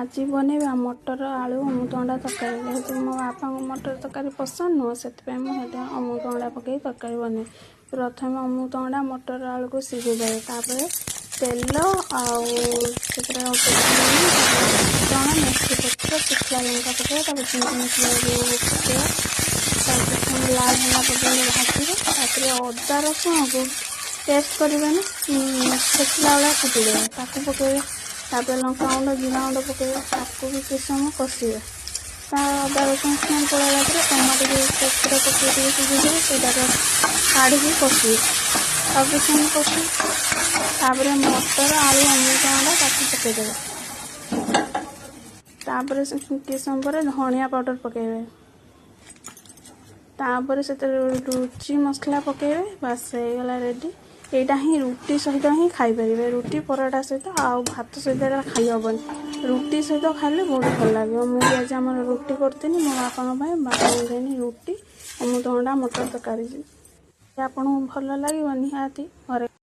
ଆଜି ବନେଇବା ମଟର ଆଳୁ ଅମୃତଭଣ୍ଡା ତରକାରୀ। ଯେହେତୁ ମୋ ବାପାଙ୍କୁ ମଟର ତରକାରୀ ପସନ୍ଦ ନୁହଁ, ସେଥିପାଇଁ ମୁଁ ସେଇଟା ଅମୃତଭଣ୍ଡା ପକାଇ ତରକାରୀ ବନେଇବି। ପ୍ରଥମେ ଅମୃତଭଣ୍ଡା ମଟର ଆଳୁକୁ ସିଝେଇଦେବେ। ତାପରେ ତେଲ ଆଉ ସେଥିରେ ଅଳ୍ପ ଫୁଟଣ, ମେଥି ପତ୍ର, ଶୁଖିଲା ଲଙ୍କା ପକାଇବା। ତାପରେ ଚୁନି ଚୁନି ପକାଇବା। ତାପରେ ପୁଣି ଲାଲ ହେଲା ପର୍ଯ୍ୟନ୍ତ ଭାଜିବେ। ତାପରେ ଅଦା ରସୁଣକୁ ପେଷ୍ଟ କରିବେନି, ଛେଚିଲା ଭଳିଆ କୁଟିଦେବେ, ତାକୁ ପକାଇବେ। ତାପରେ ଲଙ୍କାଗୁଣ୍ଡ, ଜିରା ଗୁଣ୍ଡ ପକାଇବେ। ତାକୁ ବି କିଛି ସମୟ କଷିବେ। ତା ଅଦା ରସୁଣ ସ୍ମେଲ୍ ପଳାଇଲା ପରେ ଟମାଟୋ ଯେଉଁ ସେଥିରେ ପକାଇ ଟିକେ ସିଝେଇଦେବେ, ସେଇଟାକୁ କାଢ଼ିକି କଷିବେ। ଆଉ କିଛି ସମୟ କଷିବେ। ତାପରେ ମଟର ଆଳୁ ଅମୃତଭଣ୍ଡା ତାକୁ ପକାଇଦେବେ। ତାପରେ କିଛି ସମୟ ପରେ ଧନିଆ ପାଉଡ଼ର ପକାଇବେ। ତାପରେ ସେଥିରେ ରୁଚି ମସଲା ପକାଇବେ। ବାସ୍, ହେଇଗଲା ରେଡ଼ି। ଏଇଟା ହିଁ ରୁଟି ସହିତ ହିଁ ଖାଇପାରିବେ, ରୁଟି ପରଟା ସହିତ। ଆଉ ଭାତ ସହିତ ଏଇଟା ଖାଇ ହେବନି। ରୁଟି ସହିତ ଖାଇଲେ ବହୁତ ଭଲ ଲାଗିବ। ମୁଁ ବି ଆଜି ଆମର ରୁଟି କରିଥିଲି ମୋ ବାପାଙ୍କ ପାଇଁ। ବାପାଙ୍କୁ ଦେନି ରୁଟି, ଅମୃତଭଣ୍ଡା ମଟର ତରକାରୀ। ଆପଣଙ୍କୁ ଭଲ ଲାଗିବ ନିହାତି ଘରେ।